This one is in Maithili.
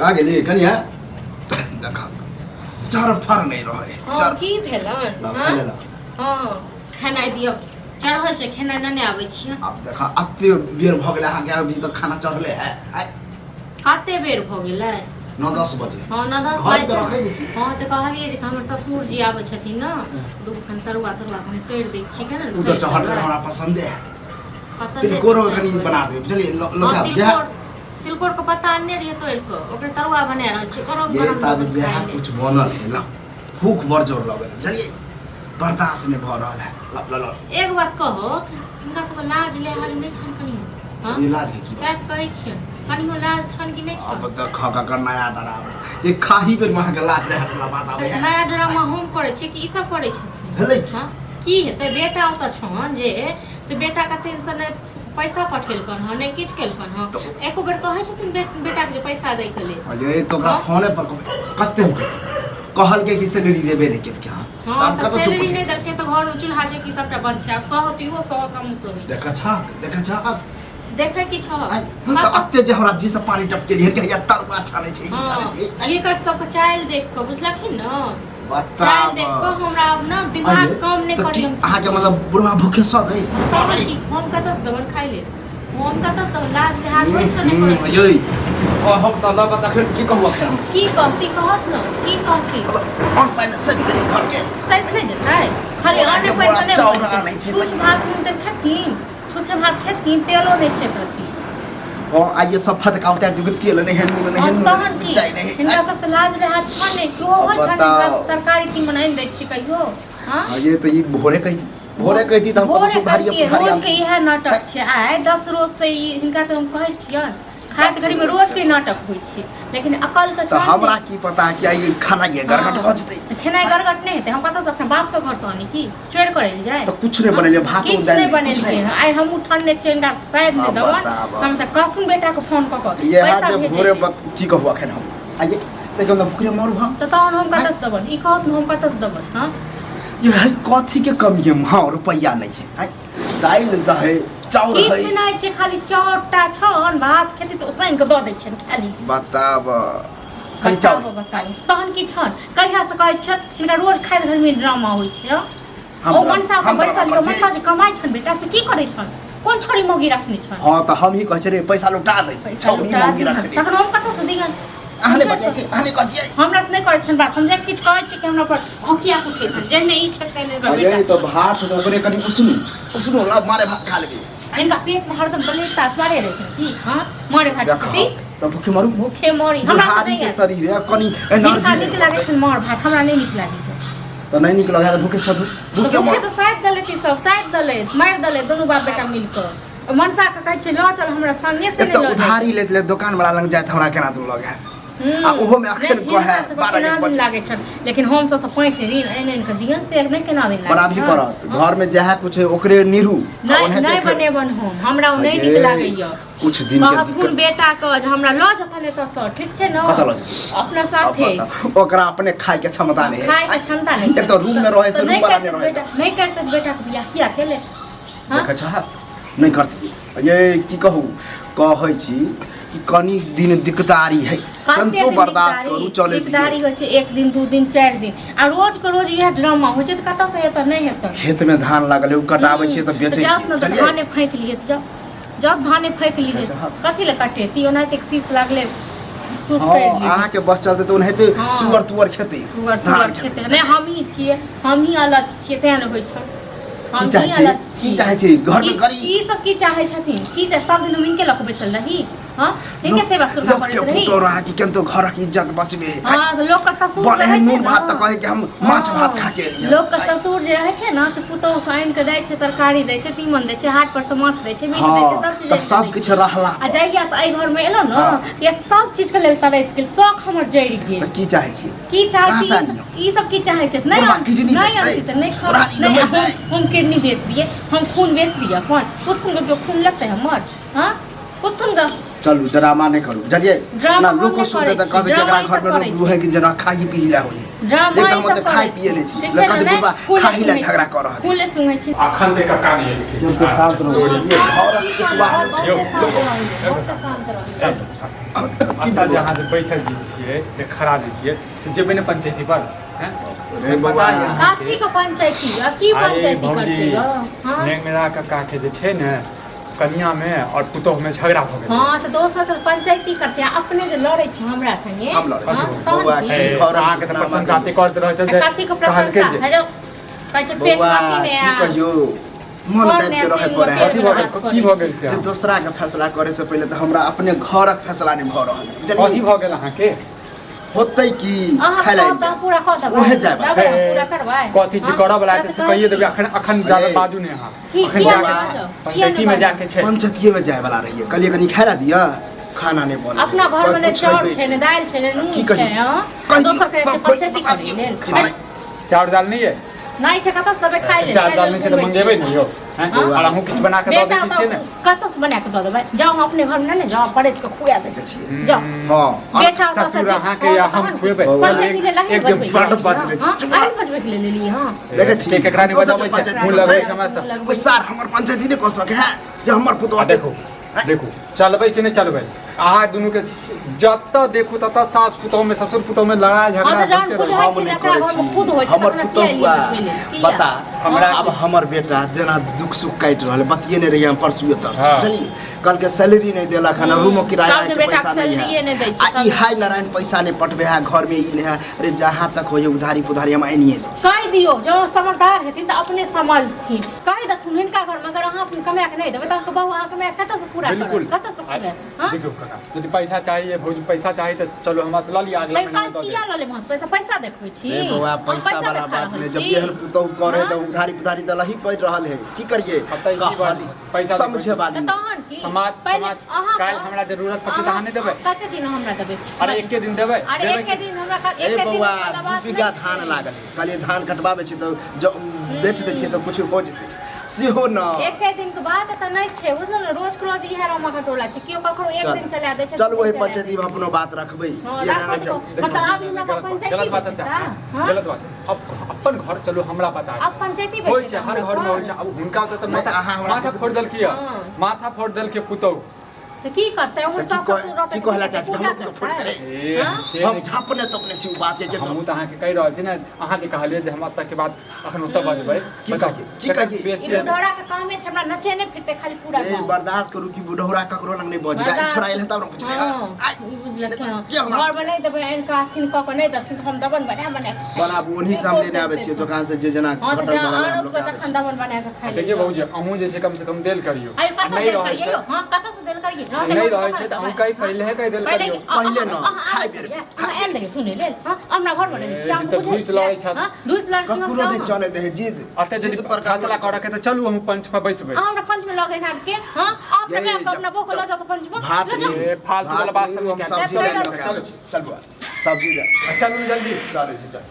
कहाँ गेली कनिया? देखा चरफर नहीं रहे। हाँ चर की भेलन? ला, हाँ? खाइ ले ला। हाँ खेनाइ दियौ, चढ़ल छै खेनाइ, नहि आबै छियै। आब देखा अते बेर भऽ गेलै अहाँके, अभी तक खाना चढ़ले है आइ। कते बेर भऽ गेलै? 9-10 बजे। हाँ 9-10 घर बजे तऽ रखै नहि छी। हाँ तऽ कहलियै जे हमर ससुर जी आबै छथिन ने, दू खन तरुआ तरुआ कनि तरि दै छियै केना ने। ओ तऽ चढ़ल हमरा पसन्दे है। पसन्दे तिलकोरो छै। कनि बना देबै, बुझलियै? हाँ, लोका जएह तिलकोर, तिलकोर के पत्ता अनने रहियै तोड़ि कऽ, ओकरे तरुआ बना रहल छियै गरम ये गरम। तब लोक जएह खाइ ले। कुछ बनल है ला, भूख बड़ जोर लगल है, बुझलियै? बर्दाश्त नहि भऽ रहल है। ल ल ल। एक बात कहो, हिनका सबके लाज लिहाज नहि छनि कनियो? हाँ ई लाज के की बात? सएह तऽ कहै छियनि, कनियो लाज छनि कि नहि अब छनि? देख ककर नया डरामा ये, खाही बेर में अहाँके लाज रहल वाला बात आबै है। नया ड्रामा हम करै छियै कि ई सब करै छथिन? भेलै की? हाँ की हेतै, बेटा ओतऽ छनि जे से बेटा कते से नहि पैसा पठेलकन हँ, नहि किछु केलकन हँ। एको बेर कहै छथिन बेटाके जे पैसा दैके लेल? अरे तो ओकरा हाँ? फोने पर कते हम कहियै? कहलकै कि सैलरी देबे नहि केलकै हँ। हाँ तऽ हम तऽ कतऽ से सैलरी पठेबै? नहि देलकै तऽ घरमे चूल्हा चौकी सबटा बंद छै, आब सहत इहो सहत, हमहूँ सहै छी। देखै छहक, देखै छहक? देखै की छहक? आइ, हम तऽ अते जे हमरा जी से पानी टपकेलियै कि हैया तरुआ छानै छै, ई छानै हाँ छै। एकर सबके चालि देख कऽ बुझलखिन ने, बच्चा चालि देख कऽ हमरा आब ने दिमाग अरे, कम नहि तऽ करी। की अहाँके मतलब बुढ़वा भूखे सऽ दै? तहन की, हम कतऽ से देबनि खाइ लेल? हम कतऽ से देबनि? लाज लिहाज होइ छौ नहि करैत? यै कहब तऽ लऽ कऽ तखन की कहू अखन? की कहती, कहत ने, की कहती? मतलब अन्न पानि सधि गेलै घरके। सैत नहि जेतै खाली बोरा अन्न के पानि बोरा से नहि चाउर बनतै। आनै छै छुछ तऽ- भात नुन खेथिन, छुछे भात खेथिन, तेलो नहि छै प्रति। हँ आइए सब फदका उतारि दियौ, तेल नहि है, नून नहीं है, हँ नून तहन की? मिरचाइ नहीं है। हिनका सब तऽ लाज लिहाज छनि नहि केओ होइ छनि? बताउ। हिनका तरकारी तीमन आनि दै छी कहियो? हँ ये तऽ ई भोरे कहि, भोरे कहिती तऽ हम कतौ भोरे सुधारिये कहितियै, पुधारिये। रोज के इएह नाटक छै आइ 10 रोज से ई। हिनका तऽ हम कहै छियनि खाइत 10 घड़ी मे रोज रोज से। के नाटक होइ छै, लेकिन अकल तऽ तऽ छनि हमरा नहि। की पता कि आइ खाना ये गड़गड़ भऽ जेतै। तऽ खेनाइ गड़गड़ नहि हेतै? हम कतऽसँ अपना बापके घरसँ आनी कि चोरि करै लए जाय? तऽ कुछ नहि बनेलियै, भातो किछु दालि नहि नहि, कुछ बनेलियै नहि। हँ। आइ हमहूँ ठनने छियै, हिनका शायद नहि आब देबनि। बताब। हम तऽ कहथुन बेटाके फोन कऽ कऽ इएह पैसा जे भेजै भोरे लेल। की कहू अखन हम आइए देखियौ ने, भूखरे मरू हम। तऽ तहन हम कतऽसँ देबनि? ई कहत ने, हम कतऽसँ देबनि? हँ ये है कथी के कमी है? हाँ रुपैआ नहीं है, आँय? दालि दहे चाउर है। किछु नहि छै, खाली चाउरटा छन, भात खेती तऽ उसैन कऽ दऽ दै छियनि खाली। बताब खाली चाउर। बताबऽ, बताबऽ तहन की छन? कहिया से कहै छियनि हिनका, रोज खाइत घरमे ड्रामा होइ छै। हँ? हम ओ मनसा के हम बैसल ड्रामा यौ, करै छी। मनसा जे कमाइ छन बेटा से की करै छन? कोन छोरी मौगी रखने छन? हाँ तऽ हम ही कहै छियै रे पैसा लौटा दे। पैसा छौरी लुटा मौगी दिहन। रखने। तखन हम कतऽ से दिहन? अहाँ नहि बजै छी, अहाँ नहि कहै छियै। हमरा से नहि करै छन बात। हम जे किछु कहै छियै कि हमरा पर खोखिया कुटै छन, जेहने ई छै तेहने एकर अरे बेटा। तऽ भात तऽ ओकरे कनि उसनू उसनू ला, मारे भात खा लेबै। हिनका पेट में हरदम बलेता तासवारे रहै छन की? हाँ मारे भात देख खेती तऽ भूखे मरू। भूखे मरी हमरा तऽ बुढ़ारी नहि के आयत। शरीर है, कनि हिनका एनर्जी नीक लागै छनि मार भात, हमरा नहि नीक लागै छै। तऽ नहि नीक लगै तऽ भूखे सधू। तऽ भूखे भूखे मर। तऽ साइद दलेत, ई सब साइद दलेत, मारि दलेत दुनू बाप बेटा मिल कऽ। मनसा के कहै छियै लऽ चल हमरा संगे, से एक नहि तऽ लऽ जाइ। उधारी लेत ले दोकान वाला लग जाइत हमरा केना दूर लगे आ ओहो में अखन नहि, कहै हिनका सबके 12 केना 1 दिन बजे लागै छनि, लेकिन हम सबसँ पाँच ऋण आनि आनि कऽ दियनि से नहि केना दिन लागै बनाबही छनि? पड़त। घर में जएह कुछ है ओकरे निरू आ नहि ओनाहिते नहि खेबै। बनेबन हम, हमरा ओ नहि नीक अरे, लागैया। कुछ दिन के कहथुन दिक्कत। बेटा के जे हमरा लऽ जेतन एतऽसँ, ठीक छै ने? कतऽ लऽ जेतै? अपना अब साथे। बताउ, ओकरा अपने खाय के क्षमता नहीं है। खाय के क्षमता नहि एक छै। तऽ रूम में रहे से तऽ रूम नहि वाला करतै नहीं रहे। बेटा, नहि करतै बेटा के बियाह किया केले? हाँ? देखै छह नहि करती। ये की कहू, कहै छी कि कनि दिन दिक्कतारी है। कते कनिको दिन बर्दाश्त दिकदारी? करू, चले दिकदारी दियौ। होइ छै एक दिन, 2 दिन, 4 दिन, आ रोज के रोज इएह ड्रामा होइ छै तऽ कतऽ से हेतै? नहि हेतै। खेत में धान लागल है, ओ कटाबै छियै तऽ बेचै जाउ ने छियै तऽ बुझलियै? धाने फैंक लिए तऽ जाउ, जाउ धाने फैंक लिए। अच्छा, हाँ। कथी लए कटेती? ओनाहिते एक शीश लागले सूट हँ करि लिए। अहाँके बस चलतै तऽ ओनाहिते हँ। सुअर तुअर खेतै, सुगर धान तुगर खेतै। खेतै। नहि, हमही छियै, हमही अलग छियै तें ने होइ छै। की हमही चाहै छी? अलग की छियै। चाहै छी घरमे गरीब? ई सब की चाहै छथिन? की चाह सब दिन हम हिनके लऽ कऽ बैसल रही? हाँ हिनके सेवा सुरक्षा लोक करैत के रही? पुतोह रहा कि केंतो घरक इज्जत बचबे है। हाँ तऽ लोक के ससुर बने है रहै छै नून ने। भात तऽ कहे कि हम माछ भात खा के एलियै। लोक के ससुर जे रहै छै ने से पुतोह के आनि के दै छै, तरकारी दै छै, तीमन दै छै, हाट पर से माछ दै छै, मीट दै छै, हाँ सब चीज तऽ आनि कऽ सब दै किछु छै। रहला आ जहिया से एहि घर मे एलहुँ ने हाँ। तहिया से सब चीज के लेल तरसि गेल, शौक हमर जरि गेल। तऽ की चाहै छी? की चाहै कहाँ छी? से ई आनियौ? सब- ई सब की चाहै छथि? नहि बुढ़बा किडनी नहि बेचतै? अनती तऽ नहि खाउ। बुढ़ारी नहि मरि जाए। हम किडनी बेच दिए, हम खून बेच दिए अपन? पुछथुन गऽ केओ खून लेतै हमर? हाँ पुछथुन गऽ। चलू ड्रामा नहि करू बुझलियै ड्रामा ना हम लोको नहि सुनते करै तऽ छी, कहते ड्रामा जकरा ई घर सब मे करै लोग छी। है कि जेना खाही पी ला होई ड्रामा एकदम ई सब ओते खाइ करै पिए नहि छी छी ठीक छै कहते ने बुढ़बा फूले खाही ला सुनै झगड़ा कऽ रहल है। फूले सुनै छी अखन ते कक्का नहि एलखिन जब तक शांत रहू तोरी। ये घर एक बार यौ, बहुते शांत रहू बहुते शांत रहू शांत रहू, शांत रहू। एतऽ जे अहाँ जे बैसल जे छियै जे खड़ा जे छियै से जेबै ने पंचायती पर हैं? रे बौआ। पता यऽ अहाँके? कथी के पंचायती आ की अरे पंचायती भौजी करते गो हाँ नेंगरा कक्का के जे छै ने कनिया में और पुतोह में झगड़ा भऽ गेलै हाँ तऽ दोसर के पंचायती करते आ अपने जे लड़ै छी हमरा संगे हम लड़ै छी। हाँ, बौआ, तहन की की? ए, घरक अहाँके तऽ नाम प्रशंसा आदमी। ते करैत रहै छल जे आ कथी के कहलकै प्रशंसा जे है जो कहै छै पेट बौआ कथी ने की आ कहियो मन घर दाबि ने के रहै सिंह पड़ै है कथी भऽ गेल की भऽ गेल से जे दोसरा के फैसला करे से पहिले तऽ हमरा अपने घरक फैसला नहि भऽ रहल है कथी बुझलियै भऽ गेल अहाँके होतै की अहाँ खाय ला कहब तऽ हम पूरा कऽ देबै ओहे जाय देबै हम पूरा करबै कथी जे हाँ? करऽ वाला हेतै तऽ से कहिए देबै अखन अखन जादा अरे। बाजू नहि अहाँ की- अखन किया जाके बाजब? पंचायती में जाके छै पंचायतीये में जाय वाला रहियै कहलियै कनी खाय ला दिअ खाना नहि बनल अपना घर में ने कुछ चाउर हेबै छै ने दालि छै ने की नून कही? छै हाँ कहि दियौ, दोसर के सब खोलि पंचायती के बता करै दियौ। लेल खेबै। चाउर दाल नहि यऽ नहि छै कतऽ से देबै खाइ लेल चाउर खाइ दाल लेल नहि छै तऽ घुमै मंगेबै छी। ने यौ हैं? हाँ? और अहूँ किछु बना कऽ दऽ बेटा दै छियै ने तऽ कतऽ से बना कऽ दऽ देबै जाउ हम अपने घरमे नहि ने जाउ परसि कऽ खुआ देबै देखै छियै जाउ हँ बेटा ओतऽ से ससुर अहाँके हँ, या तहन हम खुएबै। पंचायती लेल अहीं एक बजबै बड्ड छियै। बजबै छी। हँ, अहीं बजबैके लेल लेलियै हँ देखै छी के केकरा नहि दोसर बजाबै के छै पंचायती मुँह लगबै छै हमरा सब कोइ सार हमर पंचायती नहि कऽ सकै है जे हमर पुतोह आ देखू देखू चलबै कि नहि चलबै अहाँ दुनू के जतऽ देखू ततऽ सास पुतोह में ससुर पुतोह में लड़ाई झगड़ा हाँ, तऽ जहन होइते रहै। बुझै हम छै नहि जकरा करै घरमे छी खुद होइ छै हमर तकरा पुतोह किया हुआ एलियै बजबै लेल? किया? बता हमरा- आब हमर बेटा जेना दुख सुख काटि रहल है, बतियेने रहियै हम परसुए तरसू हाँ। बुझलियै कहलकै सैलरी नहि देलक हन रूमो किराया सबके के बेटाके पैसा नहीं सैलरिये है नहि दै छै, आ ई सबके। हाय नारायण पैसा नहि पटबे है घर में ई नहि है अरे जहाँ तक होइए उधारी पुधारी हम आनिए दै छी कहि दियौ जँ समझदार हेथिन तऽ अपने समझथिन कहि देथुन हिनका घरमे अगर अहाँ अपन कमाए कऽ नहि देबै तऽ अहाँके बहु अहाँ कमाए कऽ कतऽसँ पूरा बिल्कुल करत कतऽसँ खुआएत हँ देखियौ काका यदि पैसा चाहिए भौजी पैसा चाहिए तऽ चलू हमरा से लऽ लिअ अगला तैँ महीना काल्हि दऽ किया देब लऽ लेब अहाँ पैसा पैसा देखबै छी रे बौआ हम पैसा वाला देखा बात रहल नहि जब छी। एहन पुतहु करे हाँ? तऽ उधारी पुधारी तऽ लही पड़ि रहल है की करिए अब तऽ ई बात कहली पैसा समझे तऽ वाली तहन की समाज पहिले समाज अहाँ काल्हि हमरा जरूरत पड़तै तऽ अहाँ नहि देबै कते दिन हमरा देबै अरे एके दिन देबै अरे देबै एके दिन हमरा ए एके दिन बौआ वाला दू बात बीघा नहि धान छै। लागल है कहलियै धान कटबाबै छी तऽ जँ बेच दै छियै तऽ किछु हो जेतै सेहो न एके दिन के बात तऽ नहि छै बुझल ने रोज के रोज इएह रामा खटोला छै केओ ककरो एक चल दिन चला दै छै चल दू वही दिन चला दै पंचायती में अपनो बात रखबै हँ, कि एना राखबै एना तऽ देखियौ। मतलब आब हमरा गलत बात पंचायती गलत बात बैसता, चाचा हाँ? गलत बात अब अपन घर चलू हमरा पता है आब पंचायती होइ बैसता छै हर हमरा घर में होइ घर। छै अब हुनका ओतऽ तऽ नहि, माथा अहाँ हमरा माथा फोड़ देलकै यऽ हाँ। माथा फोड़ देलकै पुतहु तऽ की करतै तऽ ओहन की सास कह- ससुर रहतै की तऽ कहला पूजा चाची हमरो पुतहु फोड़ि करतै। देलै। ए, हाँ? से हम नहि झापने तोपने छी ओ बात के हमहूँ तऽ अहाँके कहि रहल छी ने अहाँ जे कहलियै जे हम एतऽ के बाद अखन ओतऽ बजबै की बताउ कहियै? की ककर कहियै? ई बेइज्जती हेतै? बुढ़ौरा के कामे छै हमरा नचेने फिरते खाली पूरा ए गाँव। बर्दाश्त करू कि बुढ़ौरा ककरो लग नहि बजबै आइ छोड़ा एल तब ने पुछले हाँ, आइ ई बुझलखिन हँ। के हमरा घरमे नहि देबै आनि कऽ अथिन कऽ कऽ नहि देथिन तऽ हम दबन बना बना कऽ बनाबू ओन्ही से हम लेने आबै छियै दोकान से जे जेना हँ तऽ घटल जहाँ बढ़ल है, हम आनत लोग आबै तखन छी दबन बना कऽ खाइ देखियौ भौजी अहूँ जे छै कम से कम देल करियौ आइ आ कतऽ नहि देल रहै करियै छै यौ? हँ कतऽ से देल करियै? हँ, नहि रहै छै तऽ कहाँ अहूँ कहि पहिले कहि देल पहिले करियौ पहिले न, खाइ बेर, अहाँ आयल रहियै सुनै लेल हँ हमरा घरमे रहै छियै ए, हम ई तऽ बुझै ढूसि छियै। लड़ै छथि। हँ ढूसि लड़ै छी हम ककरो नहि तऽ चले दे है जिद अतः यदि जिद पर ककरो फैसला नहि करऽ के तऽ चलू हम पंच पर बैसबै अहाँ हमरा पंच में लऽ गेल के हँ अपने ये, माय के जब- अपना बहू के लऽ जाओ तऽ पंच में भात लऽ जाओ नीरू, ए, फालतू भात वाला बात नीरू, सब हम निकाल। सब्जी चल, दालि चल, लऽ के चल। आबै छी। चल बुआ सब्जी दालि चलू जल्दी चलै छी चल